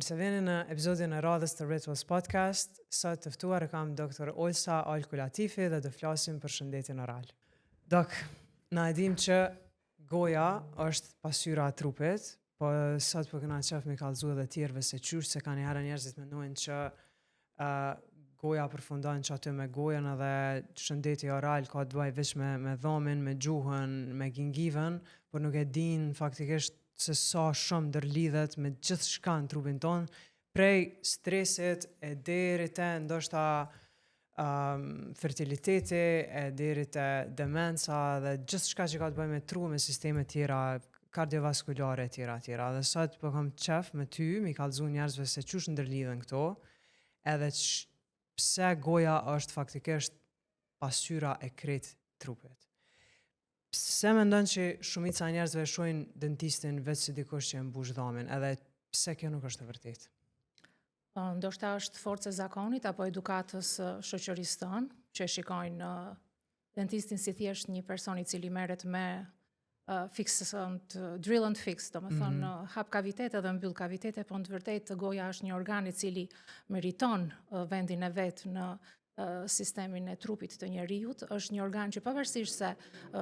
Mirë se vini në episodin e radhës të Rituals Podcast. Sot të ftuar e kam Dr. Olsa Alku Latifi dhe do flasim për shëndetin oral. Dok, na e dim që goja është pasyra e trupit, po sot po kena qef me kallzu edhe tjerëve se qysh se ka njëherë njerëzit mendojnë që uh, goja përfundon që aty me gojën edhe shëndeti oral ka të bëjë veç me, me dhomin, me gjuhën, me gingivën, por nuk e din faktikisht se sa shumë ndërlidhet me gjithçka në trupin tonë, prej stresit e deri te ndoshta um, fertiliteti e deri te demenca dhe gjithçka që ka të bëjë me tru, me sisteme tjera kardiovaskulare e tjera tjera. Dhe sot po kam qef me ty, mi kallzu njerëzve se qysh ndërlidhen këto, edhe q, pse goja është faktikisht pasyra e krejt trupit. Pse mendon që shumica e njerëzve e shohin dentistin veç si dikush që e mbush dhamin, edhe pse kjo nuk është e vërtetë? Po, ndoshta është forcë e zakonit apo edukatës së shoqërisë tonë, që e shikojnë dentistin si thjesht një person i cili merret me uh, fix and, drill and fix, do më thënë mm -hmm. hap kavitete dhe mbyll kavitete, po në të vërtetë goja është një organ i cili meriton vendin e vet në sistemin e trupit të njeriut, është një organ që pavarësisht se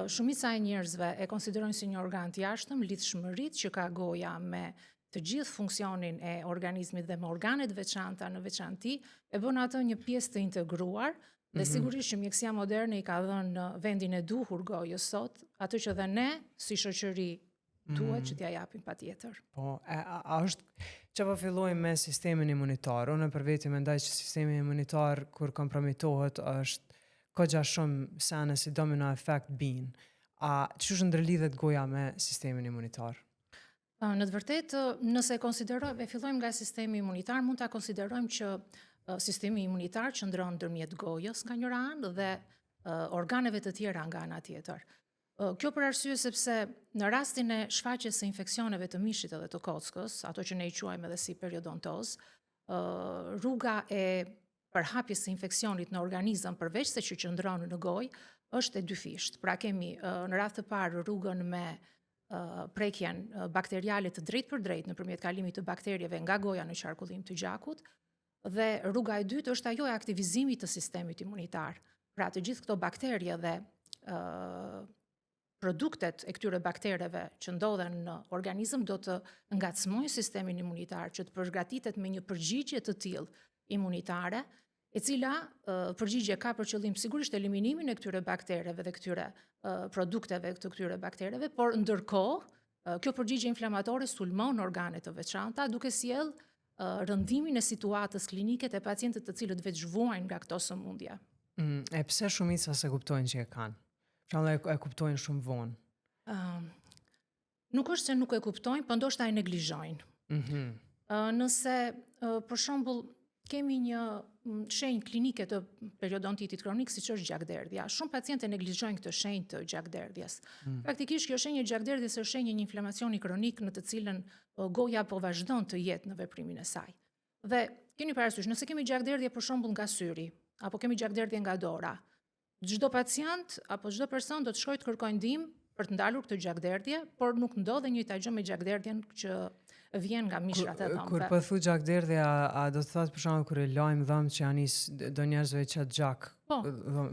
shumica e njerëzve e konsiderojnë si një organ të jashtëm, lidhshmëritë që ka goja me të gjithë funksionin e organizmit dhe me organet veçanta në veçanti, e bën atë një pjesë të integruar dhe mm -hmm. sigurisht që mjekësia moderne i ka dhënë vendin e duhur gojës sot, atë që dhe ne si shoqëri duhet mm. që t'ja japim patjetër. Po, e, a, a është që po fillojmë me sistemin imunitar? Unë për veti mendoj që sistemi imunitar kur kompromitohet është kogja shumë sene si domino efekt bin. A qysh ndërlidhet goja me sistemin imunitar? Në të vërtetë, nëse e konsiderojmë, e fillojmë nga sistemi imunitar, mund ta konsiderojmë që sistemi imunitar qëndron ndërmjet gojës nga njëra anë dhe organeve të tjera nga ana tjetër. Kjo për arsye sepse në rastin e shfaqjes së infeksioneve të mishit edhe të kockës, ato që ne i quajmë edhe si periodontozë, rruga e përhapjes së infeksionit në organizëm përveç se që qëndron në gojë, është e dyfishtë. Pra kemi në radhë të parë rrugën me prekjen bakteriale të drejtpërdrejtë nëpërmjet kalimit të bakterieve nga goja në qarkullim të gjakut, dhe rruga e dytë është ajo e aktivizimit të sistemit imunitar. Pra të gjithë këto bakterie dhe produktet e këtyre baktereve që ndodhen në organizëm do të ngacmojnë sistemin imunitar që të përgatitet me një përgjigje të tillë imunitare, e cila përgjigje ka për qëllim sigurisht eliminimin e këtyre baktereve dhe këtyre produkteve të këtyre baktereve, por ndërkohë kjo përgjigje inflamatore sulmon organe të veçanta duke sjellë rëndimin e situatës klinike te pacientët të cilët veç vuajnë nga këto sëmundje. Mm, e pse shumica s'e kuptojnë që e kanë? Që e, e kuptojnë shumë vonë? Uh, nuk është se nuk e kuptojnë, po ndoshta e neglizhojnë. Mm -hmm. uh, nëse, uh, për shembull, kemi një mm, shenjë klinike të periodontitit kronik, siç është gjakderdhja. Shumë pacientë e neglizhojnë këtë shenjë të gjakderdhjes. Mm. Praktikisht kjo shenjë e gjakderdhjes është shenjë e një inflamacioni kronik në të cilën goja po vazhdon të jetë në veprimin e saj. Dhe keni parasysh, nëse kemi gjakderdhje për shembull nga syri, apo kemi gjakderdhje nga dora, çdo pacient apo çdo person do të shkojë të kërkojë ndihmë për të ndalur këtë gjakderdhje, por nuk ndodh e njëjta gjë me gjakderdhjen që vjen nga mishrat e dhëmbëve. Kur po thu gjakderdhje, a, a do të thotë për shembull kur e lajmë dhëmbë që janë nis do njerëzve që gjak. Po.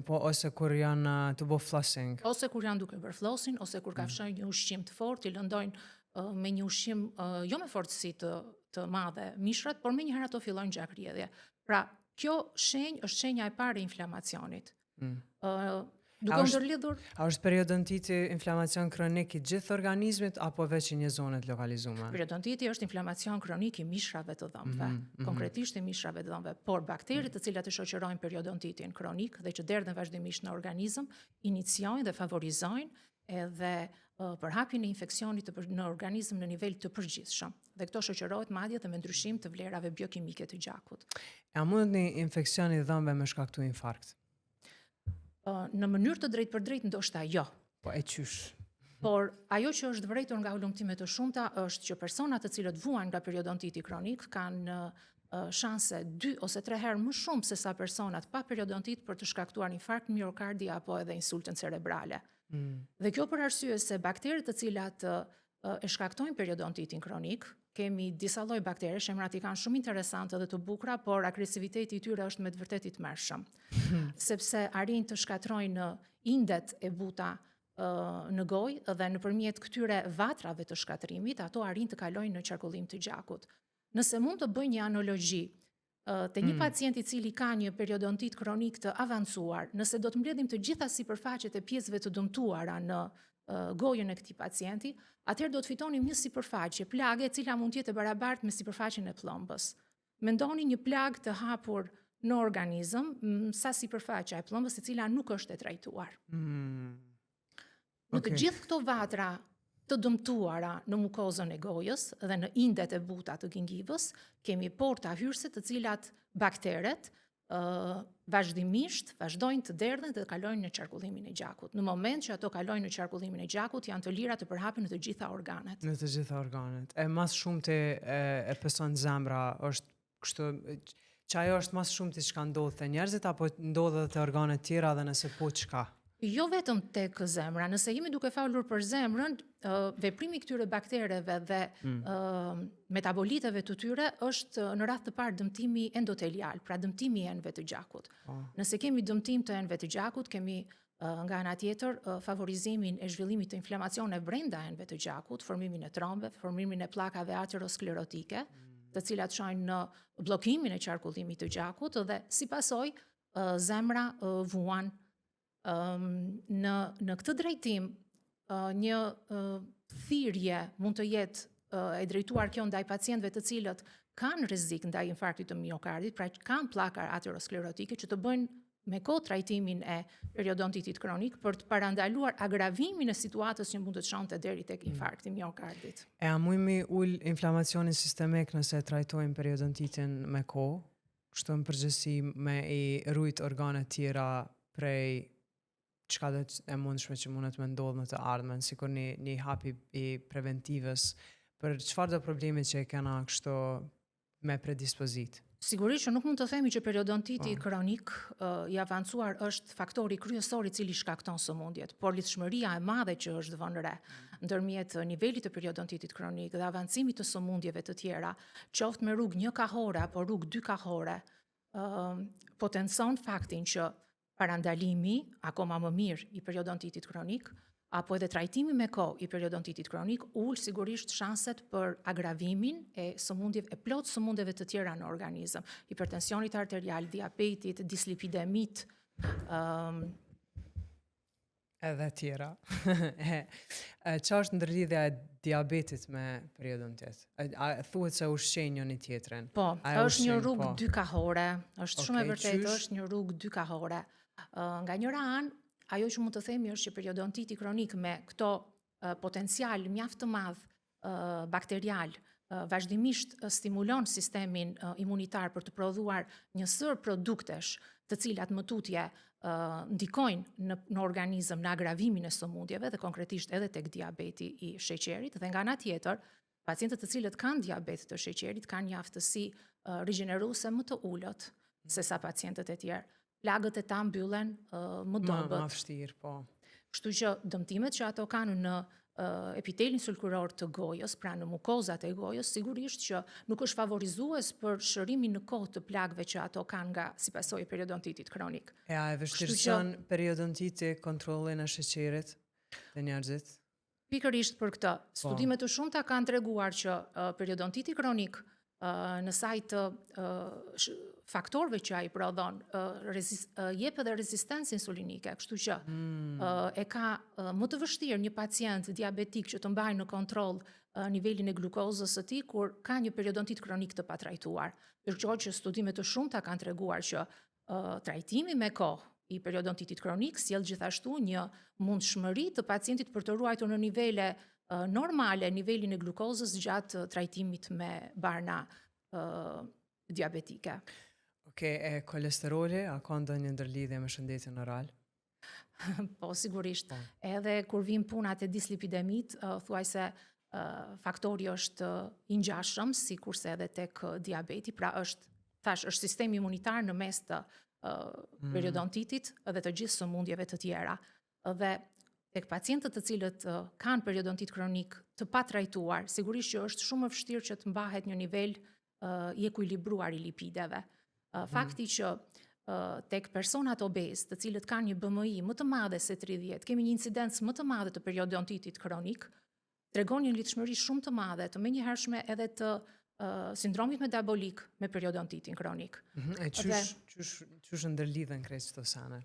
Po ose kur janë të bo flossing. Ose kur janë duke bërë flossing, ose kur mm. kafshojnë një ushqim të fortë, i lëndojnë me një ushqim jo me fortësi të të madhe mishrat, por menjëherë ato fillojnë gjakrrjedhje. Pra, kjo shenjë është shenja e parë e inflamacionit. Mm. Uh, duke u ndërlidhur A është periodontiti inflamacion kronik i gjithë organizmit apo veç i një zone të lokalizuar? Periodontiti është inflamacion kronik i mishrave të dhëmbëve, mm -hmm. konkretisht i mishrave të dhëmbëve, por bakteret të cilat e shoqërojnë periodontitin kronik dhe që derdhen vazhdimisht në organizëm, iniciojnë dhe favorizojnë edhe përhapjen e infeksionit të për, në organizëm në nivel të përgjithshëm. Dhe këto shoqërohet madje dhe me ndryshim të vlerave biokimike të gjakut. A mundet një infeksion i dhëmbëve me shkaktu infarkt? Në mënyrë të drejtpërdrejtë ndoshta jo. Po e qysh? Por ajo që është vërejtur nga hulumtime të shumta është që personat të cilët vuajnë nga periodontiti kronik kanë shanse 2 ose 3 herë më shumë se sa personat pa periodontit për të shkaktuar infarkt miokardi apo edhe insultën cerebrale. Mm. Dhe kjo për arsye se bakteret të cilat e shkaktojnë periodontitin kronik, Kemi disa lloj bakteresh, emrat i kanë shumë interesante dhe të bukura, por agresiviteti i tyre është me të vërtetë i tmerrshëm. Sepse arrijnë të shkatërrojnë indet e buta në gojë dhe nëpërmjet këtyre vatrave të shkatërrimit, ato arrijnë të kalojnë në qarkullim të gjakut. Nëse mund të bëj një analogji, te një pacient i cili ka një periodontit kronik të avancuar, nëse do të mbledhim të gjitha sipërfaqet e pjesëve të dëmtuara në gojën e këtij pacienti, atëherë do të fitonim një sipërfaqe plage e cila mund të jetë e barabartë me sipërfaqen e pëllëmbës. Mendoni një plagë të hapur në organizëm, sa sipërfaqja e pëllëmbës e cila nuk është e trajtuar. Në të gjithë këto vatra të dëmtuara në mukozën e gojës dhe në indet e buta të gingivës, kemi porta hyrëse të cilat bakteret uh, vazhdimisht vazhdojnë të derdhen dhe të kalojnë në qarkullimin e gjakut. Në moment që ato kalojnë në qarkullimin e gjakut, janë të lira të përhapen në të gjitha organet. Në të gjitha organet. E ma s'shumti e, e pëson zemra është kështu që ajo është ma s'shumti çka ndodh te njerëzit apo ndodh edhe te organet tjera dhe nëse po çka? Jo vetëm tek zemra, nëse jemi duke folur për zemrën, veprimi i këtyre baktereve dhe mm. metaboliteve të tyre është në radhë të parë dëmtimi endotelial, pra dëmtimi i enëve të gjakut. Oh. Nëse kemi dëmtim të enëve të gjakut, kemi nga ana tjetër favorizimin e zhvillimit të inflamacioneve brenda enëve të gjakut, formimin e trombeve, formimin e pllakave aterosklerotike, mm. të cilat çojnë në bllokimin e qarkullimit të gjakut dhe si pasojë zemra vuan në në këtë drejtim një thirrje mund të jetë e drejtuar kjo ndaj pacientëve të cilët kanë rrezik ndaj infarktit të miokardit, pra kanë pllaka aterosklerotike që të bëjnë me kohë trajtimin e periodontitit kronik për të parandaluar agravimin e situatës që mund të çonte deri tek mm. infarkti i miokardit. E a mujmë me ul inflamacionin sistemik nëse trajtojmë periodontitin me kohë? Kështu në përgjithësi me i rujt organet tjera prej çka do e mundshme që mundet me ndodhë në të ardhmen, sikur një, një hap i, i preventivës për çfarëdo problemi që e kena kështu me predispozitë. Sigurisht që nuk mund të themi që periodontiti po. kronik uh, i avancuar është faktori kryesor i cili shkakton sëmundjet, por lidhshmëria e madhe që është vënë re ndërmjet nivelit të periodontitit kronik dhe avancimit të sëmundjeve të tjera, qoftë me rrugë njëkahore apo rrugë dykahore, uh, potencon faktin që parandalimi, akoma më mirë, i periodontitit kronik, apo edhe trajtimi me kohë i periodontitit kronik, ul sigurisht shanset për agravimin e sëmundjeve, e plot sëmundjeve të tjera në organizëm, hipertensionit arterial, diabetit, dislipidemit, um, Edhe tjera. e, qa është ndërlidhja e diabetit me periodontit? A, a thuhet se ushqejnë njëni tjetrin? Po, a është një rrugë po. dykahore, është okay, shumë e vërtetë, është një rrugë dykahore. Uh, nga njëra anë, ajo që mund të themi është që periodontiti kronik me këto uh, potencial mjaft të madh bakterial vazhdimisht stimulon sistemin imunitar për të prodhuar një sërë produktesh të cilat më tutje ndikojnë në, në organizëm në agravimin e sëmundjeve dhe konkretisht edhe tek diabeti i sheqerit dhe nga ana tjetër, pacientët të cilët kanë diabet të sheqerit kanë një aftësi rigjeneruese më të ulët se sa pacientët e tjerë. Plagët e ta mbyllen uh, më dobët. Më, më vështirë, po. Kështu që dëmtimet që ato kanë në uh, epitelin sulkuror të gojës, pra në mukozat e gojës, sigurisht që nuk është favorizues për shërimin në kohë të plagëve që ato kanë nga si pasojë e periodontitit kronik. E a e vështirëson që, periodontiti kontrollin e sheqerit te njerëzit? Pikërisht për këtë, po. studime të shumta kanë treguar që uh, periodontiti kronik uh, në sajë të uh, faktorëve që ai prodhon, uh, rezist, uh, jep edhe rezistencë insulinike, kështu që mm. uh, e ka uh, më të vështirë një pacient diabetik që të mbajë në kontroll uh, nivelin e glukozës së tij kur ka një periodontit kronik të patrajtuar. Ndërkohë që studime të shumta kanë treguar që Trajtimi me kohë i periodontitit kronik sjell gjithashtu një mundshmëri të pacientit për të ruajtur në nivele normale nivelin e glukozës gjatë trajtimit me barna diabetike. Ok, e kolesteroli, a ka ndonjë ndërlidhje me shëndetin oral? Po, sigurisht. Po. Edhe kur vjen puna te dislipidemit, uh, thuajse uh, faktori është i ngjashëm, sikurse edhe tek diabeti, pra është, thash, është sistemi imunitar në mes të uh, mm. periodontitit dhe të gjithë sëmundjeve të tjera. Dhe Tek pacientët të cilët kanë periodontit kronik të patrajtuar, sigurisht që është shumë më vështirë që të mbahet një nivel i ekuilibruar i lipideve. Mhm. Fakti që tek personat obez, të cilët kanë një BMI më të madhe se 30, kemi një incidencë më të madhe të periodontitit kronik, tregon një lidhshmëri shumë të madhe, të menjëhershme edhe të uh, sindromit metabolik me periodontitin kronik. Mm -hmm. E qysh, dhe, qysh, qysh ndërlidhen krejt këto sene?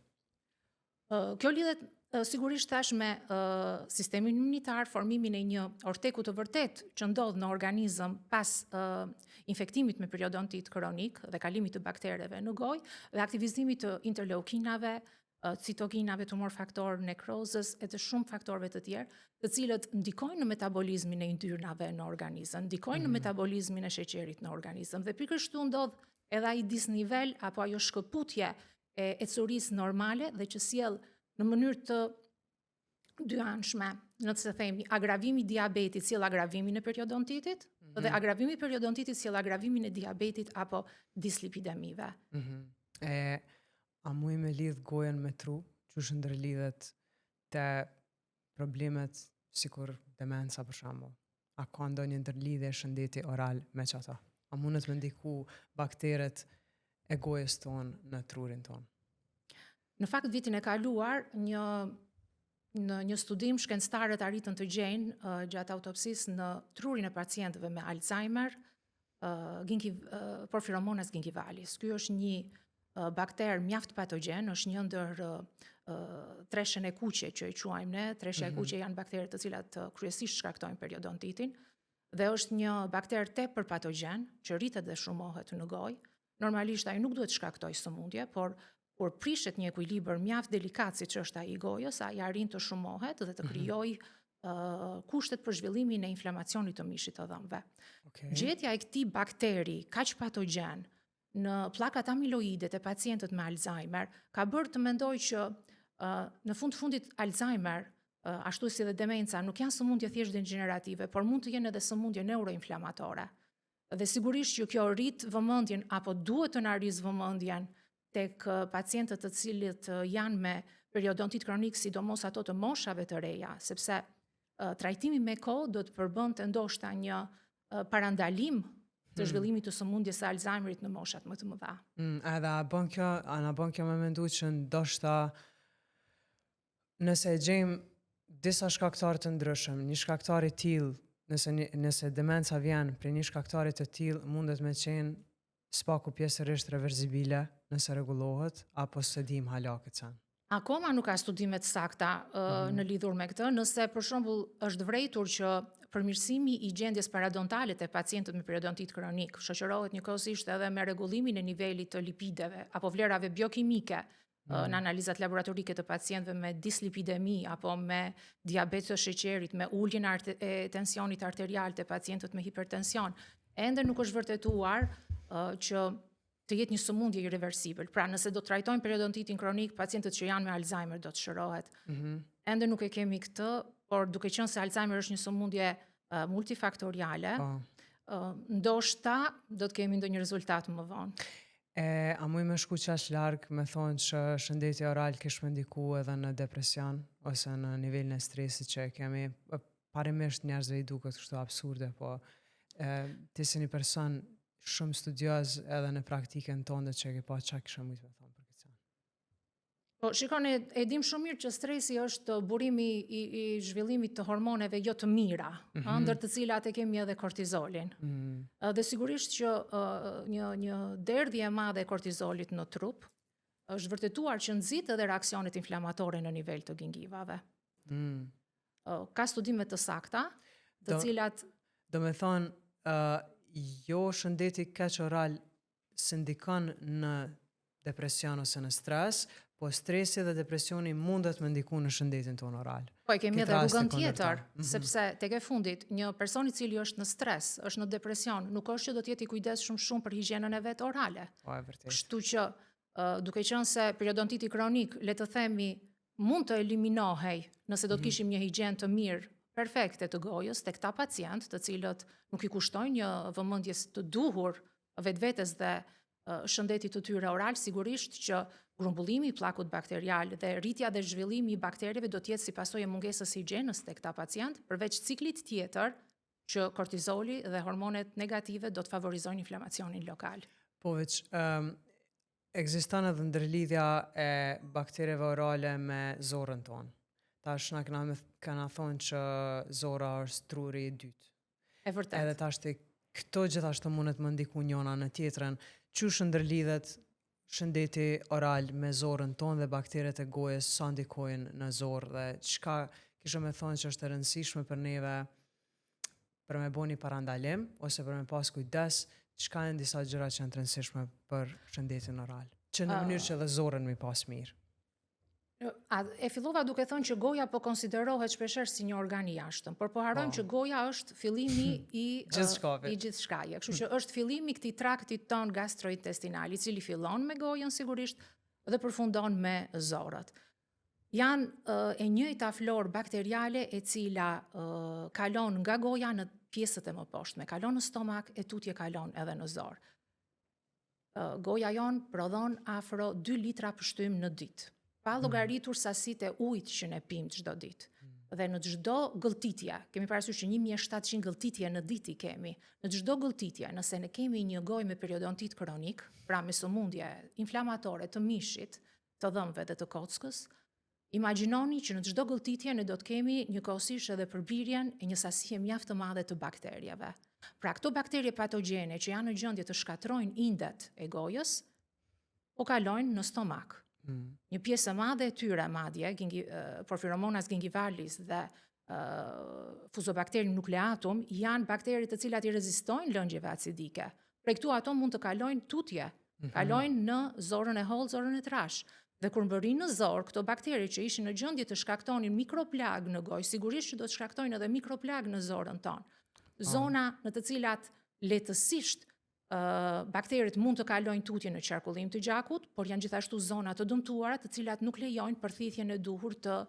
Uh, kjo lidhet uh, sigurisht tash me uh, sistemin imunitar, formimin e një orteku të vërtetë që ndodh në organizëm pas uh, infektimit me periodontit kronik dhe kalimit të baktereve në gojë dhe aktivizimit të interleukinave, citokinave, tumor faktor, nekrozës e të shumë faktorëve të tjerë, të cilët ndikojnë në metabolizmin e yndyrnave në organizëm, ndikojnë mm. në mhm. metabolizmin e sheqerit në organizëm dhe pikërisht këtu ndodh edhe ai disnivel apo ajo shkëputje e ecurisë normale dhe që sjell në mënyrë të dyanshme, nëse themi agravimi i diabetit sjell agravimin e periodontitit mm -hmm. dhe agravimi i periodontitit sjell agravimin e diabetit apo dislipidemive. Mm -hmm. E a muj me lidh gojën me tru, qysh ndërlidhet te problemet sikur demenca për shembull? A ka ndonjë ndërlidhje shëndeti oral me qata? A mundet me ndiku bakteret e gojës tonë në trurin tonë? Në fakt vitin e kaluar një në një studim shkencëtarët arritën të gjejnë uh, gjatë autopsisë në trurin e pacientëve me Alzheimer uh, gingi, uh, Porphyromonas gingivalis. Ky është një uh, bakter mjaft patogjen, është një ndër uh, treshen e kuqe që e quajmë ne. Treshja mm -hmm. e mhm. kuqe janë baktere të cilat uh, kryesisht shkaktojnë periodontitin dhe është një bakter tepër patogjen që rritet dhe shumohet në gojë. Normalisht ai nuk duhet të shkaktojë sëmundje, por kur prishet një ekuilibër mjaft delikat siç është ai i gojës, ai arrin të shumohet dhe të mhm. krijojë mm -hmm. uh, kushtet për zhvillimin e inflamacionit të mishit të dhëmbëve. Okay. Gjetja e këtij bakteri kaq patogjen në pllakat amiloide te pacientët me Alzheimer ka bërë të mendoj që uh, në fund të fundit Alzheimer uh, ashtu si edhe demenca nuk janë sëmundje thjesht degenerative, por mund të jenë edhe sëmundje neuroinflamatore. Dhe sigurisht që kjo rrit vëmendjen apo duhet të na rrisë vëmendjen tek pacientët të cilët janë me periodontit kronik, sidomos ato të moshave të reja, sepse trajtimi me kohë do të përbënte ndoshta një parandalim të hmm. zhvillimit të sëmundjes së Alzheimerit në moshat më të mëdha. Mm, edhe a bën kjo, a na bën kjo me mendu që ndoshta Nëse e gjejmë disa shkaktarë të ndryshëm, një shkaktar i tillë, nëse një, nëse demenca vjen prej një shkaktari të tillë, mundet me qenë s'paku pjesërisht reverzibile nëse rregullohet, apo s'e dimë hala këtë sen. Akoma nuk ka studime të sakta uh, mm -hmm. në lidhur me këtë, nëse për shembull është vërejtur që përmirësimi i gjendjes paradontale te pacientët me periodontit kronik shoqërohet njëkohësisht edhe me rregullimin e nivelit të lipideve apo vlerave biokimike mm. në analizat laboratorike të pacientëve me dislipidemi apo me diabet të sheqerit, me uljen e tensionit arterial te pacientët me hipertension, ende nuk është vërtetuar uh, që të jetë një sëmundje irreversibël. Pra, nëse do të trajtojmë periodontitin kronik, pacientët që janë me Alzheimer do të shërohet. Mm -hmm. Ende nuk e kemi këtë, por duke qenë se Alzheimer është një sëmundje uh, multifaktoriale, po. uh, ndoshta do të kemi ndonjë rezultat më vonë. E, a muj me shku qaq larg me thonë që shëndeti oral kish me ndiku edhe në depresion ose në nivelin e stresit që e kemi? Parimisht njerëzve i duket kështu absurde, po e, ti si një person shumë studioz edhe në praktikën tonde që e ke pa çka kishe mujt me thonë për këtë sen? Po, shiko, ne e dim shumë mirë që stresi është burimi i, i zhvillimit të hormoneve jo të mira, mm -hmm. ndër të cilat e kemi edhe kortizolin. Mm -hmm. Dhe sigurisht që uh, një, një derdhje e madhe e kortizolit në trup është vërtetuar që nxit edhe reaksionet inflamatore në nivel të gingivave. Mm. Uh, ka studime të sakta, të do, cilat... Do me thonë, uh, jo shëndeti keq oral s'ndikon në depresion ose në stres, po stresi dhe depresioni mundet me ndiku në shëndetin tonë oral. Po e kemi edhe rrugën tjetër, mm -hmm. sepse tek e fundit, një person i cili është në stres, është në depresion, nuk është që do të jetë i kujdesshëm shumë për higjienën e vet orale. Po e vërtetë. Kështu që duke qenë se periodontiti kronik, le të themi, mund të eliminohej nëse do të mhm. kishim një higjienë të mirë perfekte të gojës te këta pacientë, të cilët nuk i kushtojnë një vëmendje të duhur vetvetes dhe shëndetit të tyre oral, sigurisht që Grumbullimi i pllakut bakterial dhe rritja dhe zhvillimi i bakterieve do të jetë si pasojë e mungesës së higjienës te këta pacientë, përveç ciklit tjetër që kortizoli dhe hormonet negative do të favorizojnë inflamacionin lokal. Po veç, um, ekziston edhe ndërlidhja e bakterieve orale me zorrën tonë. Tash na kena, me, kena thonë që zorra është truri i dytë. E vërtetë. Edhe tash te këto gjithashtu mundet më ndiku njona në tjetrën. Qysh ndërlidhet shëndeti oral me zorrën tonë dhe bakteret e gojës sa ndikojnë në zorrë dhe çka kishe me thonë që është e rëndësishme për neve për me bo një parandalim ose për me pas kujdes, çka janë disa gjëra që janë të rëndësishme për shëndetin oral, që në mënyrë që edhe zorrën me pas mirë. A, e fillova duke thënë që goja po konsiderohet shpeshherë si një organ i jashtëm, por po harrojmë po. që goja është fillimi i gjithçkaje. I gjithçkaje. Kështu që është fillimi i këtij traktit tonë gastrointestinal, i cili fillon me gojën sigurisht dhe përfundon me zorrët. Janë e njëjta florë bakteriale e cila kalon nga goja në pjesët e mëposhtme, kalon në stomak e tutje kalon edhe në zorrë. Goja jonë prodhon afro 2 litra pështymë në ditë, pa mm. llogaritur sasitë e ujit që ne pimë çdo ditë. Mm. Dhe në çdo gëlltitje, kemi parasysh që 1700 gëlltitje në ditë i kemi. Në çdo gëlltitje, nëse ne kemi një gojë me periodontit kronik, pra me sëmundje inflamatore të mishit, të dhëmbëve dhe të kockës, Imagjinoni që në çdo gëlltitje ne do të kemi njëkohësisht edhe përbirjen e një sasie mjaft të madhe të bakterieve. Pra këto bakterie patogjene që janë në gjendje të shkatërrojnë indet e gojës, po kalojnë në stomak. Mm. Një pjesë e madhe e tyre madje, gingi, Porphyromonas gingivalis dhe Fusobacterium nucleatum janë bakterie të cilat i rezistojnë lëngjeve acidike. Prej këtu ato mund të kalojnë tutje, mm -hmm. kalojnë në zorrën e hollë, zorrën e trashë. Dhe kur mbërrijnë në zorrë, këto bakterie që ishin në gjendje të shkaktonin mikroplagë në gojë, sigurisht që do të shkaktojnë edhe mikroplagë në zorrën tonë. Ah. Zona në të cilat lehtësisht bakteret mund të kalojnë tutje në qarkullim të gjakut, por janë gjithashtu zona të dëmtuara të cilat nuk lejojnë përthithjen e duhur të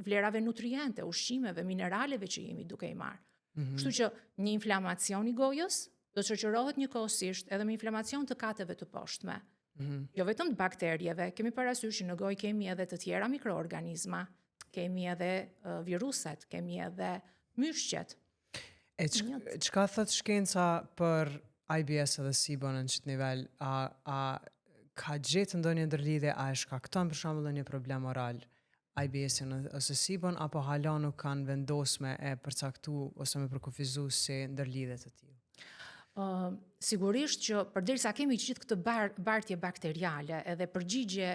vlerave nutriente, ushqimeve, mineraleve që jemi duke i marrë. Mm -hmm. Kështu që një inflamacion i gojës do të shoqërohet njëkohësisht edhe me inflamacion të kateve të poshtme. Mm -hmm. Jo vetëm të bakterieve, kemi parasysh që në gojë kemi edhe të tjera mikroorganizma, kemi edhe uh, viruset, kemi edhe myshqet. E çka thot shkenca për IBS edhe SIBO në qëtë nivel? A, a ka gjetë ndonjë ndërlidhje, a e shkakton për shembull ndonjë problem oral IBS-in ose SIBO-n, apo hala nuk kanë vendosë me e përcaktu ose me përkufizu si ndërlidhje të tillë? Uh, sigurisht që përderisa kemi gjithë këtë bar, bartje bakteriale edhe përgjigje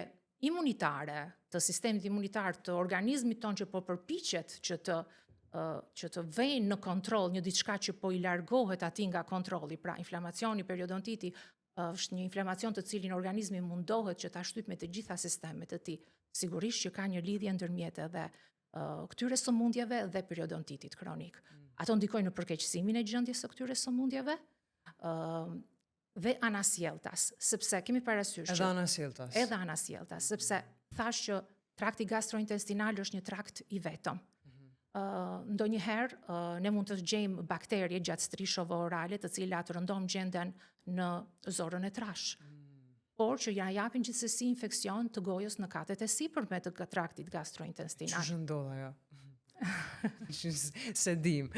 imunitare, të sistemit imunitar të organizmit tonë që po përpiqet që të që të vejë në kontroll një diçka që po i largohet atij nga kontrolli, pra inflamacioni, periodontiti është një inflamacion të cilin organizmi mundohet që ta shtyp me të gjitha sistemet e tij. Sigurisht që ka një lidhje ndërmjet edhe këtyre sëmundjeve dhe periodontitit kronik. Mm. Ato ndikojnë në përkeqësimin e gjendjes së këtyre sëmundjeve, dhe anasjelltas, sepse kemi parasysh që edhe anasjelltas. Edhe anasjelltas, sepse thashë që trakti gastrointestinal është një trakt i vetëm. Mm -hmm. uh, ndonjëherë uh, ne mund të gjejmë bakterie gjatë strishove orale, të cilat rëndom gjenden në zorrën e trashë. Mm. Por që ja japin gjithsesi infeksion të gojës në katet e sipërme të traktit gastrointestinal. Qysh ndodh ajo? S'e dim.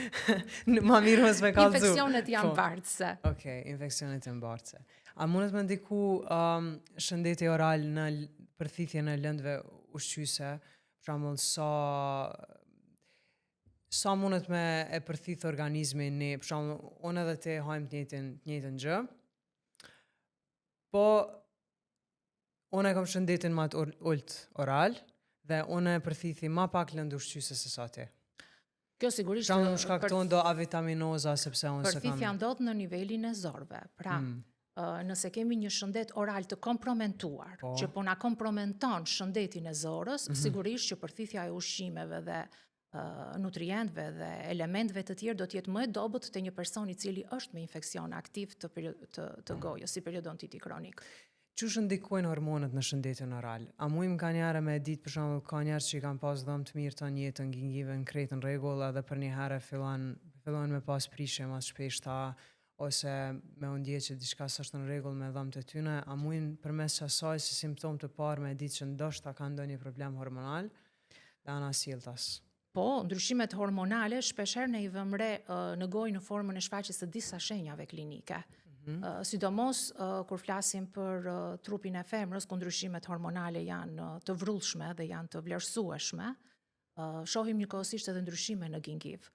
Ma mirë mos me kallzu. Infeksionet janë po. bartëse. Okej, okay, infeksionet janë bartëse. A mundet me ndiku um, shëndeti oral në përthithjen e lëndëve ushqyese? Për shembull, sa sa mundet me e përthith organizmi një, për shembull, unë edhe ti hajmë të njëjtën, të njëjtën gjë. Po Unë e kam shëndetin ma të ulët oral dhe unë e përthithi ma pak lëndë ushqyese se sa ti. Kjo sigurisht Pra më shkakton do avitaminoza sepse unë s'e kam. Përthithja ndodh në nivelin e zorrëve. Pra, mm. nëse kemi një shëndet oral të kompromentuar, po. që po na kompromenton shëndetin e zorrës, mm -hmm. sigurisht që përthithja e ushqimeve dhe nutrientëve dhe elementëve të tjerë do të jetë më e dobët te një person i cili është me infeksion aktiv të të, të gojës, si periodontiti kronik. Qysh ndikojnë hormonet në shëndetin oral? A mujmë kanjëherë me e ditë, për shembull, ka njerëz që i kanë pas dhëmbë të mirë tanë jetën, gingivën krejt në rregull edhe përnjëherë fillon fillojnë me pas prishje ma të shpeshta. ose me u ndje që diçka s'është në rregull me dhëmbët e tyne, a mujnë përmes qasaj si simptomë të parë me e ditë që ndoshta kanë ndonjë problem hormonal dhe anasjelltas. Po, ndryshimet hormonale shpeshherë ne i vëmë re në gojë në formën e shfaqjes së disa shenjave klinike. Mm -hmm. Sidomos kur flasim për trupin e femrës, ku ndryshimet hormonale janë të vrullshme dhe janë të vlerësueshme, shohim njëkohësisht edhe ndryshime në gingivë.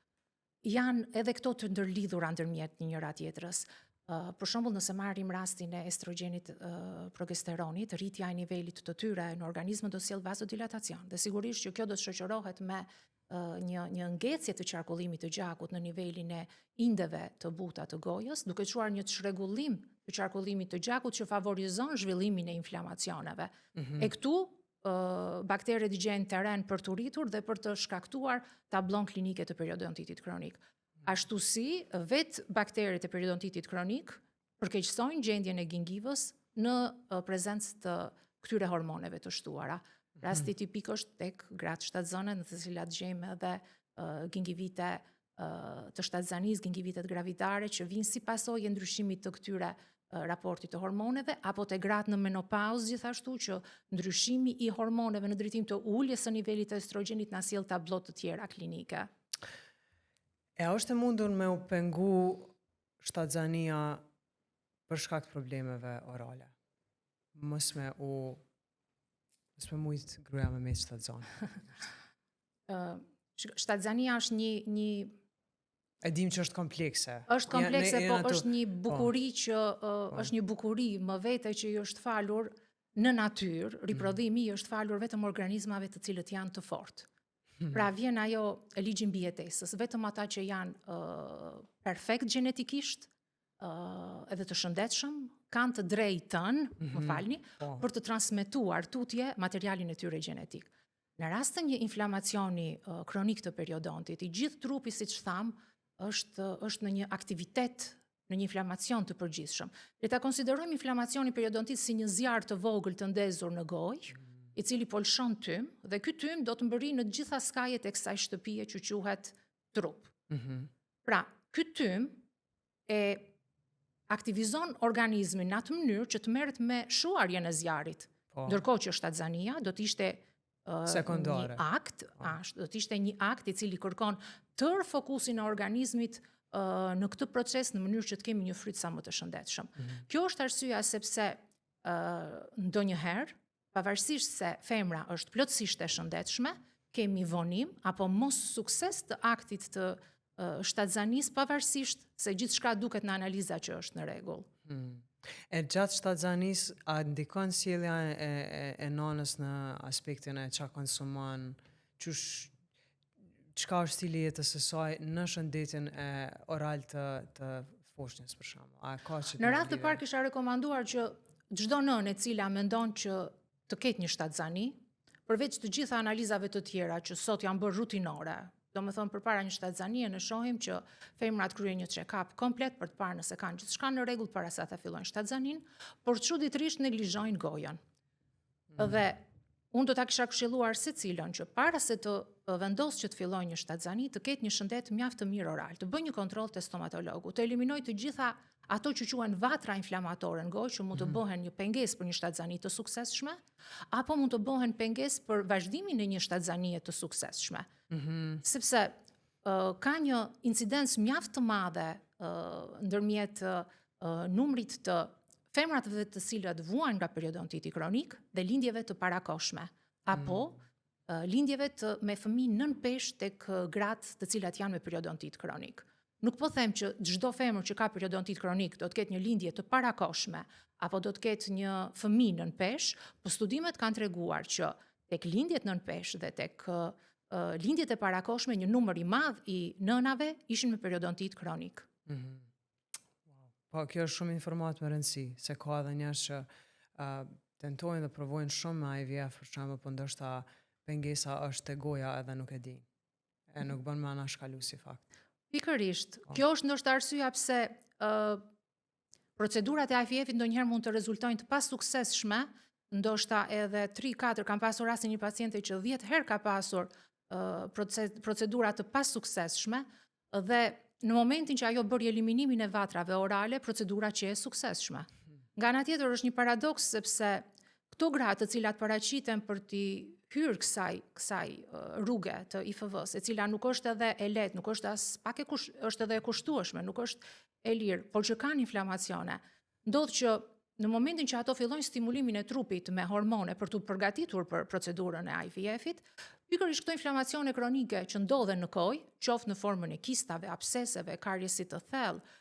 Janë edhe këto të ndërlidhura ndërmjet njëra tjetrës. Uh, për shembull, nëse marrim rastin e estrogjenit uh, progesteronit, rritja e nivelit të tyre në organizëm do të sjellë vazodilatacion dhe sigurisht që kjo do të shoqërohet me uh, një një ngecje të qarkullimit të gjakut në nivelin e indeve të buta të gojës, duke çuar një çrregullim të qarkullimit të gjakut që favorizon zhvillimin e inflamacioneve. Mm -hmm. E këtu bakteret gjejnë terren për t'u rritur dhe për të shkaktuar tablon klinike të periodontitit kronik. Ashtu si vetë bakteret e periodontitit kronik përkeqësojnë gjendjen e gingivës në prezencë të këtyre hormoneve të shtuara. Mhm. Rasti tipik është tek gratë shtatzëne në të cilat gjejmë edhe gingivite të shtatzanisë, gingivitet gravidare që vijnë si pasojë e ndryshimit të këtyre raportit të hormoneve apo te gratë në menopauzë gjithashtu që ndryshimi i hormoneve në drejtim të uljes së nivelit të estrogjenit na sjell tablo të tjera klinike. E a është e mundur me u pengu shtatzania për shkak të problemeve orale? Mos me u mos me mujt gruaja me met shtatzënë. Ë shtatzania është një një E dim që është komplekse. Është komplekse, po është një po. bukuri që uh, po. është një bukuri më vete që i është falur në natyrë, mm. riprodhimi i është falur vetëm organizmave të cilët janë të fortë. Hmm. Pra vjen ajo e ligji i mbijetesës, vetëm ata që janë uh, perfekt gjenetikisht, uh, edhe të shëndetshëm, kanë të drejtën, mm -hmm. më mhm. falni, po. për të transmetuar tutje materialin e tyre gjenetik. Në rast të një inflamacioni uh, kronik të periodontit, i gjithë trupi, siç thamë, është është në një aktivitet në një inflamacion të përgjithshëm. Le ta konsiderojmë inflamacionin periodontit si një zjarr të vogël të ndezur në gojë, mm. i cili po lëshon tym dhe ky tym do të mbërrijë në të gjitha skajet e kësaj shtëpie që quhet trup. Mm -hmm. Pra, ky tym e aktivizon organizmin në atë mënyrë që të merret me shuarjen e zjarrit. Po. Ndërkohë që shtatzania do të ishte uh, sekondare. Një akt, po. ashtu, do të ishte një akt i cili kërkon tërë fokusin e organizmit uh, në këtë proces në mënyrë që të kemi një fryt sa më të shëndetshëm. Mm -hmm. Kjo është arsyeja sepse uh, ndonjëherë Pavarësisht se femra është plotësisht e shëndetshme, kemi vonim apo mos sukses të aktit të shtatzanisë pavarësisht se gjithçka duket në analiza që është në rregull. Hmm. E gjatë shtatzanisë, a ndikon sjellja e, e, e nanës në aspektin e ça konsumon, qysh, çka është stili i jetës së saj në shëndetin e oral të, të foshnjës për shembull? A ka që Në radhë të parë kisha rekomanduar që çdo nënë e cila mendon që të ketë një shtatzani, përveç të gjitha analizave të tjera që sot janë bërë rutinore, domethënë përpara një shtatzanie ne shohim që femrat kryejnë një check-up komplet për të parë nëse kanë gjithçka në rregull para se ta fillojnë shtatzaninë, por çuditërisht neglizhojnë gojën. Mm. Dhe unë do ta kisha këshilluar secilën që para se të vendosë që të fillojë një shtatzani, të ketë një shëndet mjaft të mirë oral, të bëjë një kontroll te stomatologu, të eliminojë të gjitha ato që quhen vatra inflamatore në gojë që mund të mm. bëhen një pengesë për një shtatzani të suksesshme, apo mund të bëhen pengesë për vazhdimin e një shtatzanie të suksesshme. Mm -hmm. Sepse uh, ka një incidencë mjaft të madhe uh, ndërmjet uh, numrit të femrave të cilat vuajnë nga periodontiti kronik dhe lindjeve të parakohshme apo mm. lindjeve të me fëmijë nën peshë tek gratë të cilat janë me periodontit kronik. Nuk po them që çdo femër që ka periodontit kronik do të ketë një lindje të parakohshme apo do të ketë një fëmijë nën peshë, po studimet kanë treguar që tek lindjet nën peshë dhe tek lindjet e parakohshme një numër i madh i nënave ishin me periodontit kronik. Mm -hmm. Po, kjo është shumë informatë me rëndësi, se ka edhe njerëz që uh, tentojnë dhe provojnë shumë me IVF, për shembull, po ndoshta pengesa është te goja edhe nuk e din. E nuk bën me anashkalu si fakt. Pikërisht, po. kjo është ndoshta arsyeja pse uh, procedurat e IVF-it ndonjëherë mund të rezultojnë të pasuksesshme, ndoshta edhe 3-4, kam pasur rastin një paciente që 10 herë ka pasur uh, procedura të pasuksesshme dhe. në momentin që ajo bëri eliminimin e vatrave orale, procedura qe e suksesshme. Nga ana tjetër është një paradoks sepse këto gra të cilat paraqiten për t'i hyrë kësaj kësaj rruge të IFV-s, e cila nuk është edhe e lehtë, nuk është as pak e kush, është edhe e kushtueshme, nuk është e lirë, por që kanë inflamacione. Ndodh që në momentin që ato fillojnë stimulimin e trupit me hormone për t'u përgatitur për procedurën e IVF-it, pikërisht këto inflamacione kronike që ndodhen në gojë, qoftë në formën e kistave, absceseve, kariesit të thellë,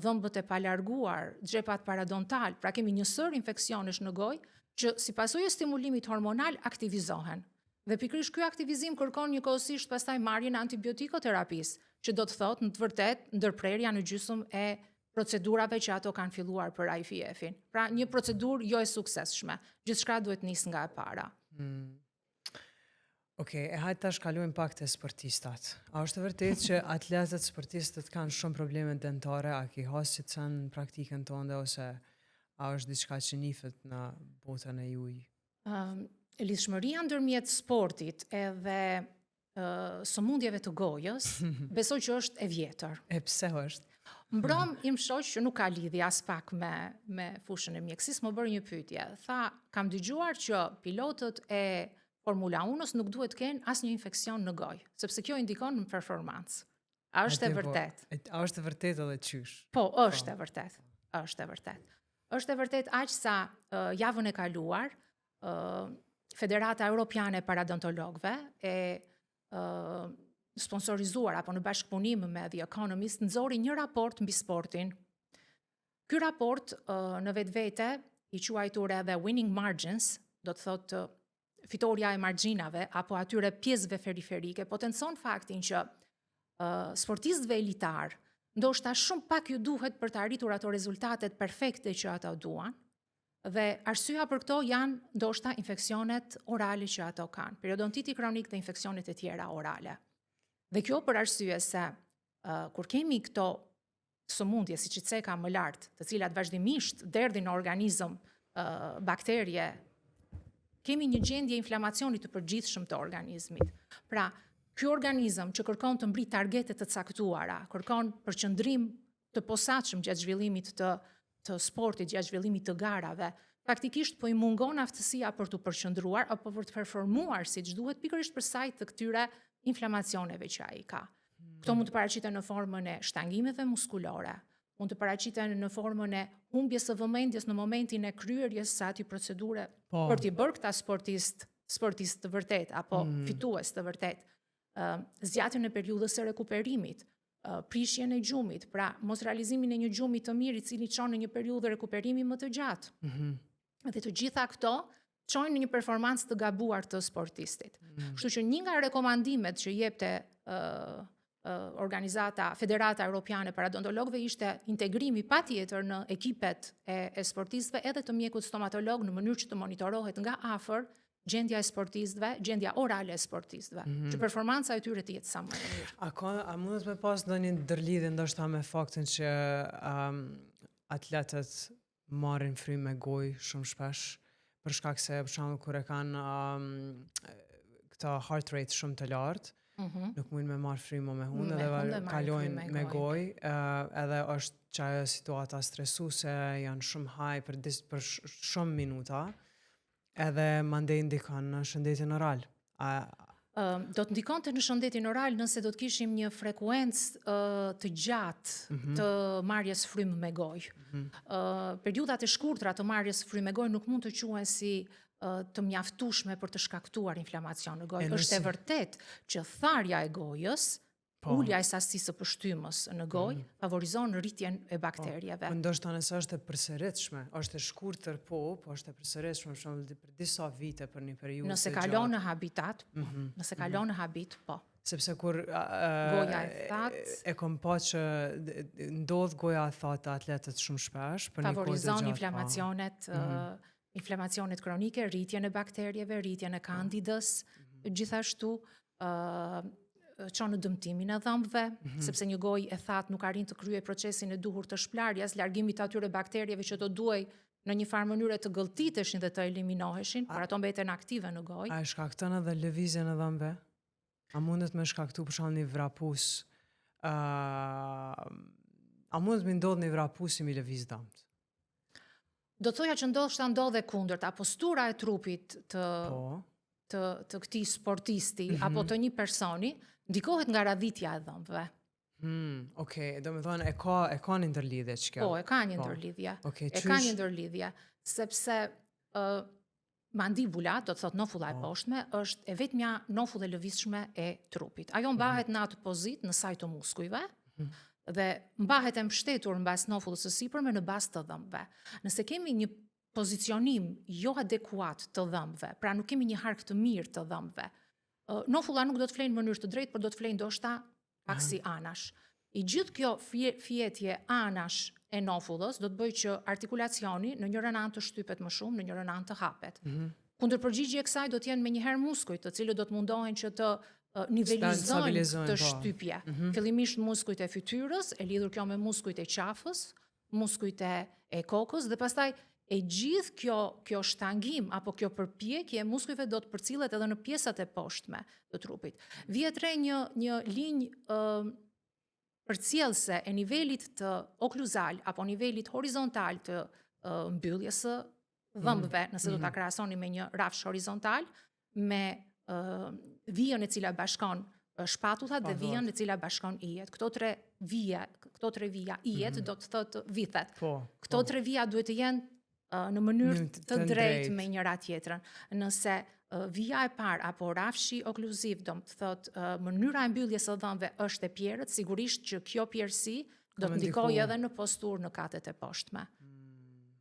dhëmbët e palarguar, xhepat parodontal, pra kemi një sërë infeksionesh në gojë që si pasojë e stimulimit hormonal aktivizohen. Dhe pikërisht ky aktivizim kërkon njëkohësisht pastaj marrjen e antibiotikoterapisë, që do të thotë në të vërtetë ndërprerja në gjysmë e procedurave që ato kanë filluar për IVF-in. Pra një procedurë jo e suksesshme. Gjithçka duhet nis nga e para. Mm. Ok, e hajtë tash kalojmë pak te sportistat. A është e vërtet që atletët sportistët kanë shumë probleme dentare, a ki hasë që të në praktikën tonde, ose a është diçka që njifet në botën e juj? Um, lidhshmëria ndërmjet sportit edhe uh, sëmundjeve të gojës, besoj që është e vjetër. E pse është? Mbrom im shoq që nuk ka lidhje as pak me me fushën e mjekësisë, më bëri një pyetje. Tha, kam dëgjuar që pilotët e Formula 1-s nuk duhet të kenë asnjë infeksion në gojë, sepse kjo ndikon në performancë. A është e vërtet? A është e vërtet edhe qysh? Po, është po. e vërtet. Është e vërtet. Është e vërtet aq sa uh, javën e kaluar, uh, Federata Europiane e Parodontologëve e uh, sponsorizuar apo në bashkëpunim me The Economist nxori një raport mbi sportin. Ky raport uh, në vetvete i quajtur edhe Winning Margins, do të thotë fitoria e margjinave apo atyre pjesëve periferike, potencon faktin që uh, sportistëve elitar ndoshta shumë pak ju duhet për të arritur ato rezultatet perfekte që ata duan, Dhe arsyeja për këto janë ndoshta infeksionet orale që ato kanë, periodontiti kronik dhe infeksionet e tjera orale. Dhe kjo për arsye se uh, kur kemi këto sëmundje, siç i ceka më lart, të cilat vazhdimisht derdhin në organizëm uh, bakterie, kemi një gjendje inflamacioni të përgjithshëm të organizmit. Pra, ky organizëm që kërkon të mbrijë targete të caktuara, kërkon përqendrim të posaçëm gjatë zhvillimit të të sportit, gjatë zhvillimit të garave, faktikisht po i mungon aftësia për t'u përqendruar apo për të performuar siç duhet pikërisht për shkak të këtyre inflamacioneve që ai ka. Këto mund të paraqiten në formën e shtangimeve muskulore, mund të paraqiten në formën e humbjes së vëmendjes në momentin e kryerjes së atij procedure po. për t'i bërë këta sportist, sportist të vërtet apo mm. fitues të vërtet. Ë zgjatjen e periudhës së rekuperimit, prishjen e gjumit, pra mosrealizimin e një gjumi të mirë i cili çon në një periudhë rekuperimi më të gjatë. Mm -hmm. Dhe të gjitha këto çojnë në një performancë të gabuar të sportistit. Mm -hmm. Kështu që një nga rekomandimet që jepte uh, organizata Federata Europiane e Parodontologëve ishte integrimi patjetër në ekipet e, e sportistëve edhe të mjekut stomatolog në mënyrë që të monitorohet nga afër gjendja e sportistëve, gjendja orale e sportistëve, mm -hmm. që performanca e tyre të jetë sa më e mirë. A ka a mundet me pas ndonjë ndërlidhje ndoshta me faktin që um, atletët marrin frymë me gojë shumë shpesh për shkak se për shembull kur e kanë um, këta heart rate shumë të lartë, mm -hmm. nuk mund me marr frymë me hundë dhe kalojnë me gojë, uh, edhe është qajo situata stresuese, janë shumë high për, dis, për shumë minuta, Edhe mandej ndikon në shëndetin oral. A do të ndikonte në shëndetin oral nëse do të kishim një frekuencë uh, të gjatë mm -hmm. të marrjes frymë me gojë. Mm -hmm. uh, periudhat e shkurtra të marrjes frymë me gojë nuk mund të quhen si uh, të mjaftueshme për të shkaktuar inflamacion në gojë. Është e vërtetë që tharja e gojës Po. Ulja e sasisë së pështymës në gojë mm. favorizon rritjen e po. bakterieve. Po, ndoshta nëse është e përsëritshme, është e shkurtër po, po është e përsëritshme për shembull për disa vite për një periudhë Nëse kalon në habitat, mm -hmm. nëse mhm. kalon në habit, po. Sepse kur goja e thatë e kom pa që ndodh goja e thatë te atletët shumë shpesh për një kohë të gjatë. Favorizon po. inflamacionet, mm -hmm. inflamacionet kronike, rritjen e bakterieve, rritjen e kandidës, mm -hmm. gjithashtu ë çon në dëmtimin e dhëmbëve, mm -hmm. sepse një gojë e thatë nuk arrin të kryejë procesin e duhur të shplarjes, largimit të atyre bakterieve që do duhej në një farë mënyre të gëlltiteshin dhe të eliminoheshin, por ato mbeten aktive në gojë. A e shkakton edhe lëvizjen e dhëmbëve? A mundet me shkaktu për shembull një vrapus? Uh, a mundet me ndodhë një vrapusi mi lëviz dhamt? Do thoja që ndoshta ndodh e kundërta, postura e trupit të Po. të të këtij sportisti mm -hmm. apo të një personi ndikohet nga radhitja e dhëmbëve. Hmm, okay, do me thonë e ka e ka një ndërlidhje që kjo. Po, e ka një Po. ndërlidhje. Okej, E ka qysh- një ndërlidhje, sepse ë mandibula, do të thotë nofulla e Po. poshtme, është e vetmja nofull e lëvizshme e trupit. Ajo mbahet në atë pozitë në saj të muskujve dhe mbahet e mbështetur mbas nofullës së sipërme në bazë të dhëmbëve. Nëse kemi një pozicionim jo adekuat të dhëmbëve, pra nuk kemi një hark të mirë të dhëmbëve, ë, nofulla nuk do të flejnë në mënyrë të drejtë, por do të flejnë ndoshta pak si anash. I gjithë kjo fje, fjetje anash e nofullës do të bëjë që artikulacioni në njërën anë të shtypet më shumë, në njërën anë të hapet. Mm -hmm. Kundërpërgjigje e kësaj do të jenë menjëherë muskujt, të cilët do të mundohen që të ë, nivelizojnë Stabilizojnë, këtë po. shtypje. Mm -hmm. Fillimisht muskujt e fytyrës, e lidhur kjo me muskujt e qafës, muskujt e, e kokës dhe pastaj e gjithë kjo kjo shtangim apo kjo përpjekje e muskujve do të përcillet edhe në pjesët e poshtme të trupit. Vihet re një një linjë ë përcjellëse e nivelit të okluzal apo nivelit horizontal të ë, mbylljes së dhëmbëve, nëse do ta krahasoni me një rafsh horizontal, me ë vijën e cila bashkon ë, shpatullat dhe vijën e cila bashkon ijet. Këto tre vija, këto tre vija ijet do të thotë vithet. Po. Këto tre vija duhet të jenë ë, në mënyrë Në të të drejtë drejtë. me njëra tjetrën. Nëse ë, vija e parë apo rafshi okluziv, do të thotë ë, mënyra e mbylljes së dhëmbëve është e pjerrët, sigurisht që kjo pjerrësi do me të ndikojë ndiku. edhe në posturë në katet e poshtme.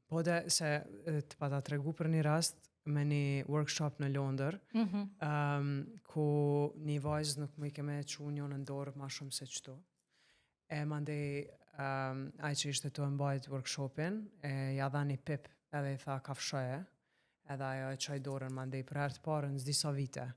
Po dhe se e, të pata tregu për një rast me një workshop në Londër, Mm -hmm. um, ku një vajzë nuk më i keme qu një në dorë ma shumë se qëtu. E mandej, um, ai që ishte tu e mbajt workshopin, e ja dha një pip edhe i tha kafshoje, edhe ajo e çoi dorën mandej për herë të parë në disa vite.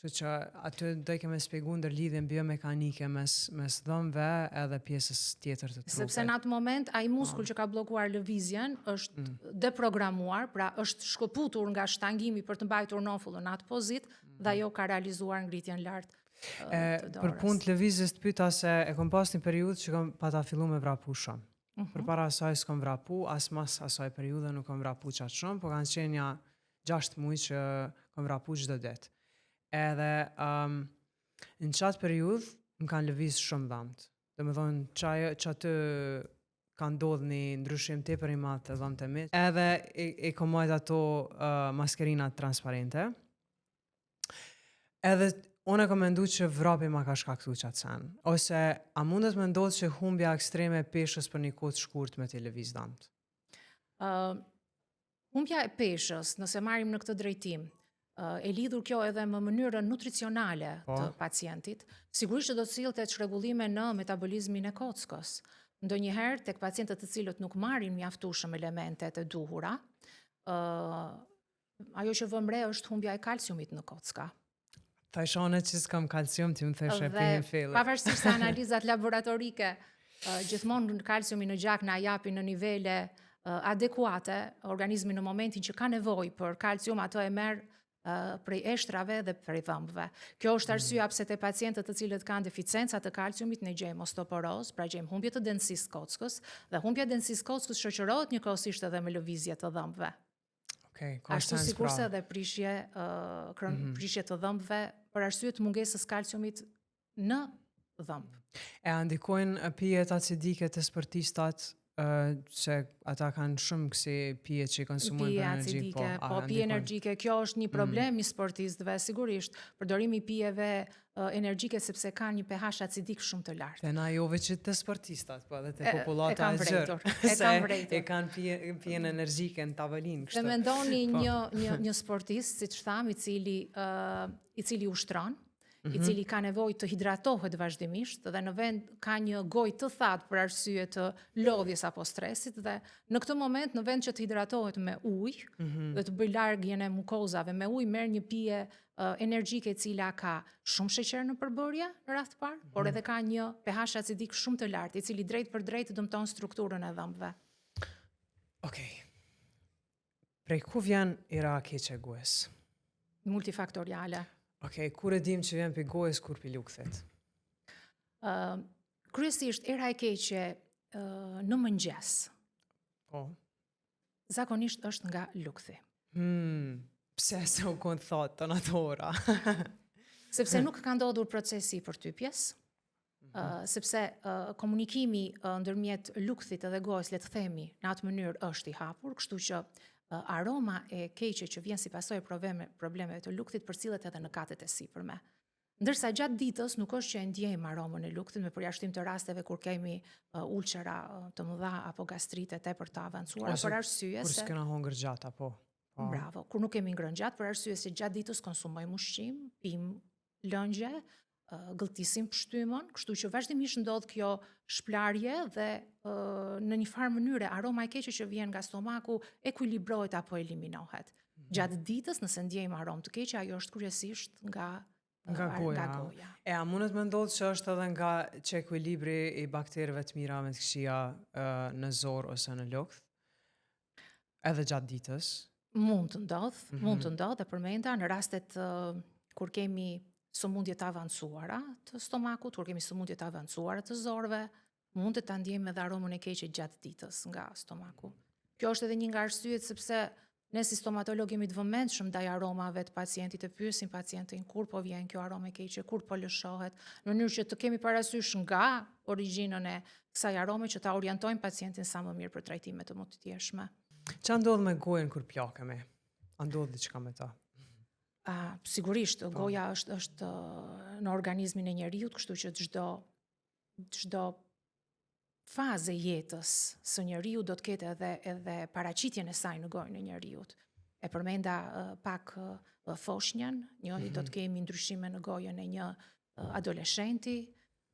Kështu që aty do i keme spjegu ndërlidhjen biomekanike mes mes dhëmbëve edhe pjesës tjetër të trupit. Sepse në atë moment ai muskull që ka bllokuar lëvizjen është Mm. deprogramuar, pra është shkëputur nga shtangimi për të mbajtur nofullën në atë pozitë dhe ajo ka realizuar ngritjen lart ë, Mm. E, të për dorës. punë të lëvizjes të pyeta se e kom pas një periudhë që kom pata fillu me vrapu shumë. Mm -hmm. Përpara asaj s'kom vrapu, as mas asaj periudhe nuk kom vrapu qatë shumë, po kanë qenë ja 6 muaj që kom vrapu çdo ditë. Edhe um, në qatë periudhë më kanë lëviz shumë dhëmbët. Do me thonë, qajo, që aty ka ndodhë një ndryshim tepër i madh të dhëmbët e mi. Edhe i, i kom majt ato uh, maskerinat transparente. Edhe unë e kom mendu që vrapi ma ka shkaktu qatë sen. Ose a mundet me ndodhë që humbja ekstreme e peshës për një kohë të shkurt me t'i lëviz dhëmbët? Ë, humbja e peshës, nëse marrim në këtë drejtim, ë, e lidhur kjo edhe me mënyrën nutricionale Po. të pacientit, sigurisht që do të sillte çrregullime në metabolizmin e kockës. Ndonjëherë tek pacientët të cilët nuk marrin mjaftueshëm elementet e duhura, ë ajo që vëm re është humbja e kalciumit në kocka. Ta ishone që s'kam kalcium, ti më theshe Dhe pihin fille. pavarësisht se analizat laboratorike ë, gjithmonë kalciumi në gjak na japin në nivele ë, adekuate, organizmi në momentin që ka nevojë për kalcium atë e merr ë, prej eshtrave dhe prej dhëmbëve. Kjo është arsyeja pse te pacientët të cilët kanë deficienca të kalciumit ne gjejmë osteoporozë, pra gjejmë humbje të dendësisë kockës dhe humbja e dendësisë kockës shoqërohet njëkohësisht edhe me lëvizje të dhëmbëve. Okej, ka Ashtu sens sikurse pra. edhe prishje ë kron, mm -hmm. prishje të dhëmbëve për arsye të mungesës kalciumit në dhëmb. E a ndikojnë e, pijet acidike të sportistat, ë, se ata kanë shumë kësi pije që i konsumojnë Pije për energji, acidike, po, a po pije ndikojnë? energjike, kjo është një problem i sportistëve, sigurisht, përdorimi i pijeve ë, energjike sepse kanë një pH acidik shumë të lartë. Te na jo veç te sportistat, po edhe te E- e popullata kam e gjerë. vrejtur, e Se kam vrejtur. E kanë pije, pijen energjike në tavolinë, Dhe kështu. mendoni Po. një një një sportist, siç tham, i cili ë i cili ushtron, mm Mhm. -hmm. i cili ka nevojë të hidratohet vazhdimisht dhe në vend ka një gojë të thatë për arsye të lodhjes apo stresit dhe në këtë moment në vend që të hidratohet me ujë mm Mhm. -hmm. dhe të bëjë largjen e mukozave me ujë, merr një pije uh, energjike e cila ka shumë sheqer në përbërje në radhë të parë, mm -hmm. Mhm. por edhe ka një pH acidik shumë të lartë, i cili drejt për drejt dëmton strukturën e dhëmbëve. Okej. Prej ku vjen era e keqe e gojës? Multifaktoriale. Okej, kur e dim që vjen pi gojës, kur pi lukthit? Ë, Kryesisht era e keqe në mëngjes. Po. Zakonisht është nga lukthi. Hmm, pse se u konë thatë të ato ora? sepse nuk ka ndodhur procesi i përtypjes, mm -hmm. uh, sepse uh, komunikimi uh, ndërmjet lukthit edhe gojës, le të themi, në atë mënyrë është i hapur, kështu që uh, aroma e keqe që vjen si pasojë e probleme, problemeve të lukthit përcillet edhe në katet e sipërme. Ndërsa gjatë ditës nuk është që e ndjejmë aromën e lukthit me përjashtim të rasteve kur kemi uh, ulçera uh, të mëdha apo gastrite tepër të avancuara për arsye se kur s'kena hongër gjatë apo po. Bravo, kur nuk kemi ngrënë gjatë për arsye se gjatë ditës konsumojmë ushqim, pim lëngje, uh, gëlltisim pështymën, kështu që vazhdimisht ndodh kjo shplarje dhe uh, në një farë mënyre aroma e keqe që vjen nga stomaku ekuilibrohet apo eliminohet. Mhm. Gjatë ditës, nëse ndjejmë aromë të keqe, ajo është kryesisht nga nga goja. Nga goja. E a mundet me ndodhë që është edhe nga çekuilibri i baktereve të mira me të këqija në zorë ose në lukth? Edhe gjatë ditës? Mund të ndodhë, mm -hmm. mund të ndodhë, e përmenda në rastet uh, kur kemi sëmundje të avancuara të stomakut, kur kemi sëmundje të avancuara të zorëve, Mund të ta ndjejmë edhe aromën e keqe gjatë ditës nga stomaku. Kjo është edhe një nga arsyet sepse ne si stomatolog jemi të vëmendshëm ndaj aromave të pacientit, e pyesim pacientin kur po vjen kjo aromë e keqe, kur po lëshohet, në mënyrë që të kemi parasysh nga origjinën e kësaj arome që ta orientojmë pacientin sa më mirë për trajtime të mëtutjeshme. Ça ndodh me gojën kur plakemi? A ndodh diçka me ta? A, sigurisht, po. goja është është në organizmin e njeriut, kështu që çdo çdo fazë e jetës së njeriut do të ketë edhe edhe paraqitjen e saj në gojën e njeriut. E përmenda uh, pak uh, foshnjën, një mm -hmm. do të mhm. kemi ndryshime në gojën e një uh, adoleshenti,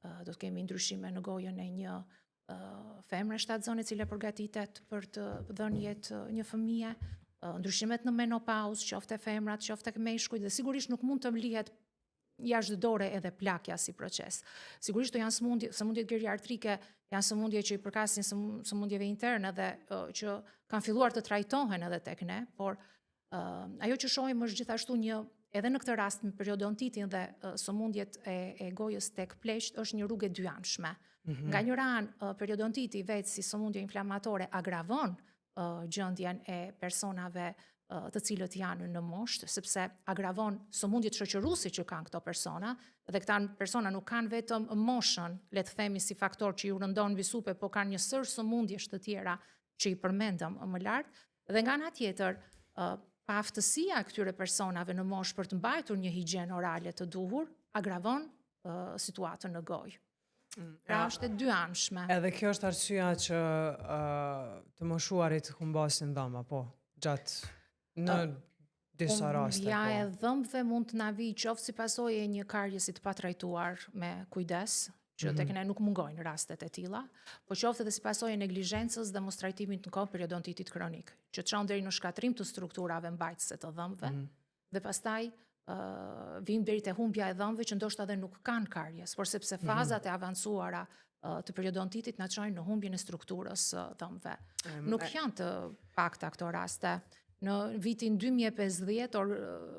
uh, do të kemi ndryshime në gojën e një uh, femre shtatzënë e cila përgatitet për të dhënë jetë një fëmije, uh, ndryshimet në menopauzë, qoftë te femrat, qoftë te meshkujt dhe sigurisht nuk mund të lihet jashtë dore edhe plakja si proces. Sigurisht këto janë sëmundje, sëmundjet geriatrike janë sëmundje që i përkasin sëmundjeve interne dhe uh, që kanë filluar të trajtohen edhe tek ne, por uh, ajo që shohim është gjithashtu një edhe në këtë rast me periodontitin dhe uh, sëmundjet e, e gojës tek pleqt është një rrugë e dyanshme. Mm -hmm. Nga njëra anë uh, periodontiti vetë si sëmundje inflamatore agravon gjendjen e personave të cilët janë në moshë, sepse agravon sëmundjet shoqëruese që kanë këto persona, dhe këta persona nuk kanë vetëm moshën, le të themi si faktor që ju rëndon mbi supe, po kanë një sërë sëmundjesh të tjera që i përmendëm më lart, dhe nga ana tjetër, paaftësia e këtyre personave në moshë për të mbajtur një higjienë orale të duhur, agravon situatën në gojë. Mm, pra është e dyanshme. Edhe kjo është arsyeja që uh, të moshuarit humbasin dhëmbë, po, gjatë në uh, disa raste. Humbja po. e dhëmbëve mund të na vijë qoftë si pasojë e një kariesi të patrajtuar me kujdes, që mm -hmm. tek ne nuk mungojnë rastet e tilla, po qoftë edhe si pasojë e neglizhencës dhe mostrajtimit në kohë periodontitit kronik, që çon deri në shkatërrim të strukturave mbajtëse të dhëmbëve. Mm -hmm. Dhe pastaj uh, vijmë deri te humbja e dhëmbëve që ndoshta edhe nuk kanë karies, por sepse mhm. fazat mm -hmm. e avancuara uh, të periodontitit na çojnë në humbjen e strukturës së uh, dhëmbëve. Mm, nuk janë të pakta këto raste. Në vitin 2050, or,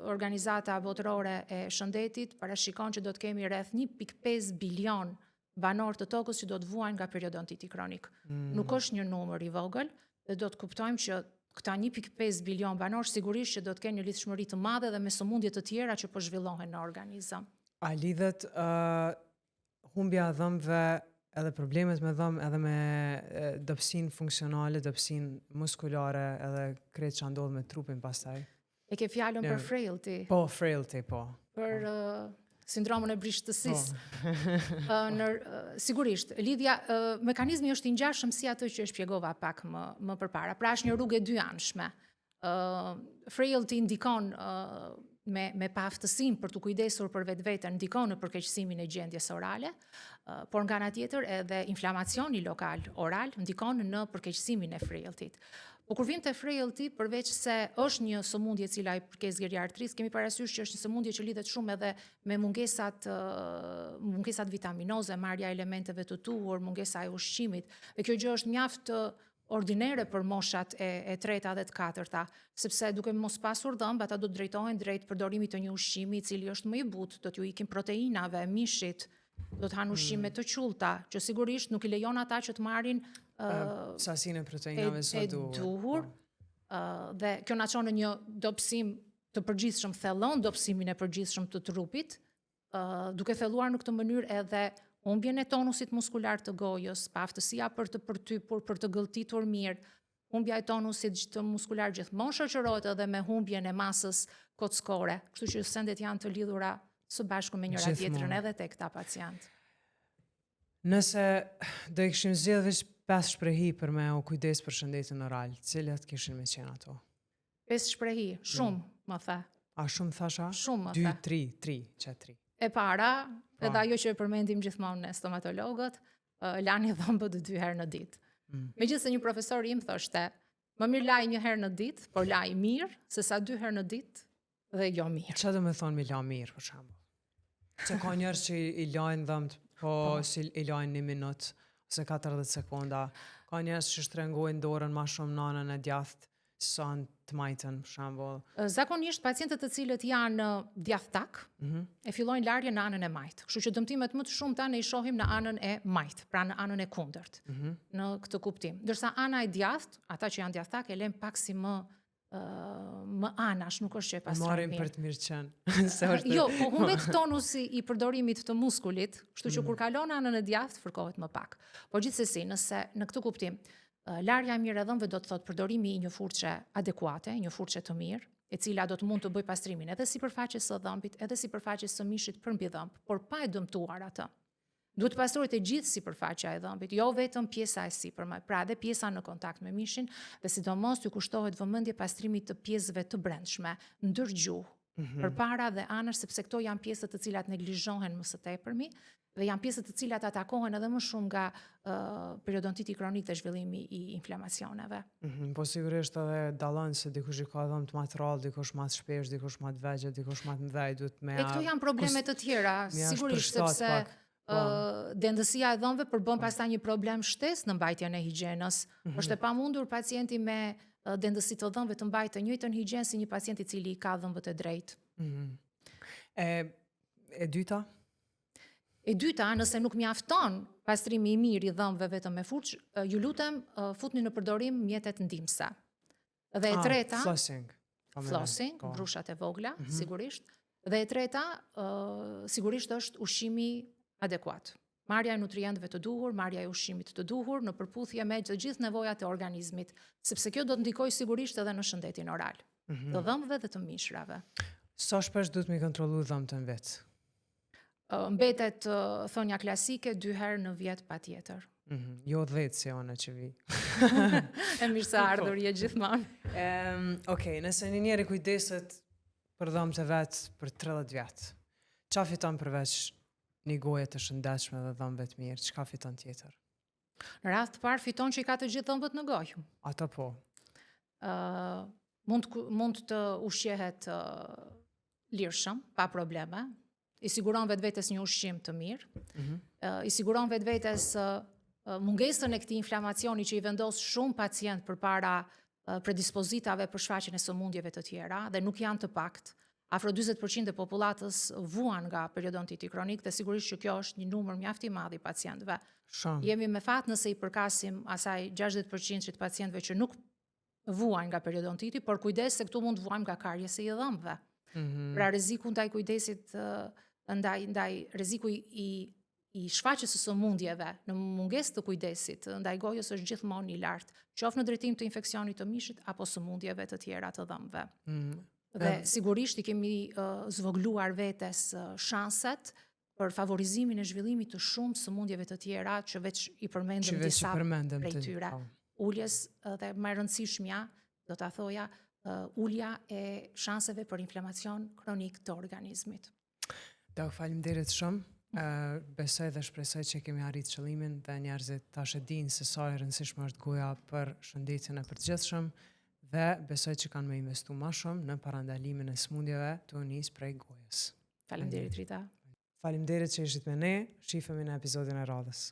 Organizata Botërore e Shëndetit parashikon që do të kemi rreth 1.5 bilion banorë të tokës që do të vuajnë nga periodontiti kronik. Mm. Nuk është një numër i vogël dhe do të kuptojmë që këta 1.5 bilion banorë sigurisht që do të kenë një lidhshmëri të madhe dhe me sëmundje të tjera që po zhvillohen në organizëm. A lidhet uh, humbja e dhëmbëve edhe problemet me dhëmbë edhe me dobësinë funksionale, dobësinë muskulare edhe krejt që ndodh me trupin pastaj? E ke fjalën për frailty. Po, frailty, po. Për uh, sindromën e brishtësisë. Po. uh, në uh, sigurisht, lidhja uh, mekanizmi është i ngjashëm si atë që e shpjegova pak më më përpara. Pra është një rrugë e dyanshme. Uh, frailty ndikon uh, me me paaftësinë për t'u kujdesur për vetveten, ndikon në përkeqësimin e gjendjes orale, uh, por nga ana tjetër edhe inflamacioni lokal oral ndikon në përkeqësimin e frailtyt. Po kur vim te frailty, përveç se është një sëmundje e cila i përket geriatrisë, kemi parasysh që është një sëmundje që lidhet shumë edhe me mungesat mungesat vitaminoze, marrja e elementeve të duhur, mungesa e ushqimit. Dhe kjo gjë është mjaft ordinere për moshat e, e treta dhe të katërta, sepse duke mos pasur dhëmbë, ata do të drejtohen drejt përdorimit të një ushqimi i cili është më i butë, do t'ju ikin proteinave, mishit. do të hanë ushqime mm. të qullta, që sigurisht nuk i lejon ata që të marrin uh, sasinë e proteinave sa duhur. duhur. Uh, dhe kjo na çon në një dobësim të përgjithshëm, thellon dobësimin e përgjithshëm të trupit, uh, duke thelluar në këtë mënyrë edhe humbjen e tonusit muskular të gojës, paaftësia për të përtypur, për të gëlltitur mirë, Humbja e tonusit të muskular gjithmonë shoqërohet edhe me humbjen e masës kockore, kështu që sendet janë të lidhura së bashku me njëra tjetrën edhe te këta pacientë. Nëse do i kishim zgjedh veç 5 shprehi për me u kujdes për shëndetin oral, cilat kishin me qenë ato? 5 shprehi, shumë, mm. më the. A shumë thasha? Shumë më the. 2, 3, 3, që 3. E para, po. edhe ajo që e përmendim gjithmonë ne stomatologët, lani dhëmbët dy herë në ditë. Mm. Megjithëse një profesor im thoshte, më mirë laj një herë në ditë, por laj mirë, se sa dy herë në ditë dhe jo mirë. Ça do me thonë mi la mirë, për shembull? Se ka njerëz që i lajnë dhëmbët, po, po. si i lajnë një minut, ose 40 sekonda. Ka njerëz që shtrengojnë dorën ma shumë në anën e djathtë, sa në të majtën, për shembull. Zakonisht pacientët të cilët janë djathtak, mm -hmm. e fillojnë larjen në anën e majtë. Kështu që dëmtimet më të shumta ne i shohim në anën e majtë, pra në anën e kundërt. Mm -hmm. Në këtë kuptim. Ndërsa ana e djathtë, ata që janë djathtak e lënë pak si më më anash, nuk është që e pastrojnë mirë. Marrim për të mirë qenë. Se është jo, po humbet tonusi i përdorimit të muskulit, kështu që mm. kur kalon anën e djathtë fërkohet më pak. Po gjithsesi, nëse në këtë kuptim, Larja e mirë e dhëmbëve do të thotë përdorimi i një furçe adekuate, një furçe të mirë, e cila do të mund të bëjë pastrimin edhe sipërfaqes së dhëmbit, edhe sipërfaqes së mishit përmbi dhëmb, por pa e dëmtuar atë. Duhet të pastrohet e gjithë sipërfaqja e dhëmbit, jo vetëm pjesa e sipërme, pra edhe pjesa në kontakt me mishin dhe sidomos t'ju kushtohet vëmendje pastrimit të pjesëve të brendshme, ndër gjuhë, mm -hmm. përpara dhe anash sepse këto janë pjesët të cilat neglizhohen më së tepërmi dhe janë pjesët të cilat atakohen edhe më shumë nga uh, periodontiti kronik dhe zhvillimi i inflamacioneve. Mm -hmm, po sigurisht edhe dallon se dikush i ka dhëmbët më të rrallë, dikush më të shpesh, dikush më të vegjël, dikush më të mëdhenj, duhet me E këto janë probleme të tjera, sigurisht sepse pak. Po. Uh, dendësia e dhëmbëve përbën po. pastaj një problem shtesë në mbajtjen e higjienës. Mm -hmm. Është e pamundur pacienti me dendësi të dhëmbëve të mbajë të njëjtën higjienë si një pacient i cili ka dhëmbët e drejtë. Mm -hmm. E e dyta? E dyta, nëse nuk mjafton pastrimi i mirë i dhëmbëve vetëm me furçë, ju lutem futni në përdorim mjetet ndihmëse. Dhe e ah, treta, flossing. Po flossing, po. brushat e vogla, mm -hmm. sigurisht. Dhe e treta, uh, sigurisht është ushqimi adekuat. Marrja e nutrientëve të duhur, marrja e ushqimit të duhur në përputhje me të gjithë nevojat e organizmit, sepse kjo do të ndikojë sigurisht edhe në shëndetin oral, mm -hmm. të dhëmbëve dhe të mishrave. Sa shpesh duhet me kontrollu dhëmbët në vit? Mbetet thënia klasike dy herë në vjet patjetër. Mm -hmm. Jo 10 si unë që vi. e mirëseardhur je gjithmonë. Um, Okej, okay, nëse një njeri kujdeset për dhëmbët e vet për 30 vjet, ça fiton përveç një goje të shëndetshme dhe dhëmbëve të mirë, çka fiton tjetër? Në radhë të parë fiton që i ka të gjithë dhëmbët në gojë. Ato po. Uh, mund, mund të ushqehet uh, lirshëm, pa probleme. I siguron vetvetes një ushqim të mirë. Mm -hmm. uh, I siguron vetvetes uh, mungesën e këtij inflamacioni që i vendos shumë pacientë përpara uh, predispozitave për shfaqjen e sëmundjeve të tjera dhe nuk janë të paktë. Afro 40% e popullatës vuan nga periodontiti kronik dhe sigurisht që kjo është një numër mjaft i madh i pacientëve. Shumë. Jemi me fat nëse i përkasim asaj 60% të pacientëve që nuk vuajnë nga periodontiti, por kujdes se këtu mund të vuajmë nga kariesi i dhëmbëve. Mm -hmm. Pra rreziku ndaj kujdesit ndaj ndaj rreziku i i shfaqjes së sëmundjeve në mungesë të kujdesit ndaj gojës është gjithmonë i lartë, qoftë në drejtim të infeksionit të mishit apo sëmundjeve të tjera të dhëmbëve. Mm. Dhe sigurisht i kemi uh, zvogluar vetes uh, shanset për favorizimin e zhvillimit të shumë sëmundjeve të tjera që veç i përmendëm disa përmendëm prej tyre. Po. Uljes dhe më e rëndësishmja, do ta thoja, uh, ulja e shanseve për inflamacion kronik të organizmit. Dok, faleminderit shumë. Uh, besoj dhe shpresoj që kemi arrit qëllimin dhe njerëzit tash e dinë se sa e rëndësishme është goja për shëndetin e përgjithshëm dhe besoj që kanë me investu ma shumë në parandalimin e sëmundjeve tu nis prej gojës. Faleminderit Rita. Faleminderit që ishit me ne, shifemi në episodin e radhës.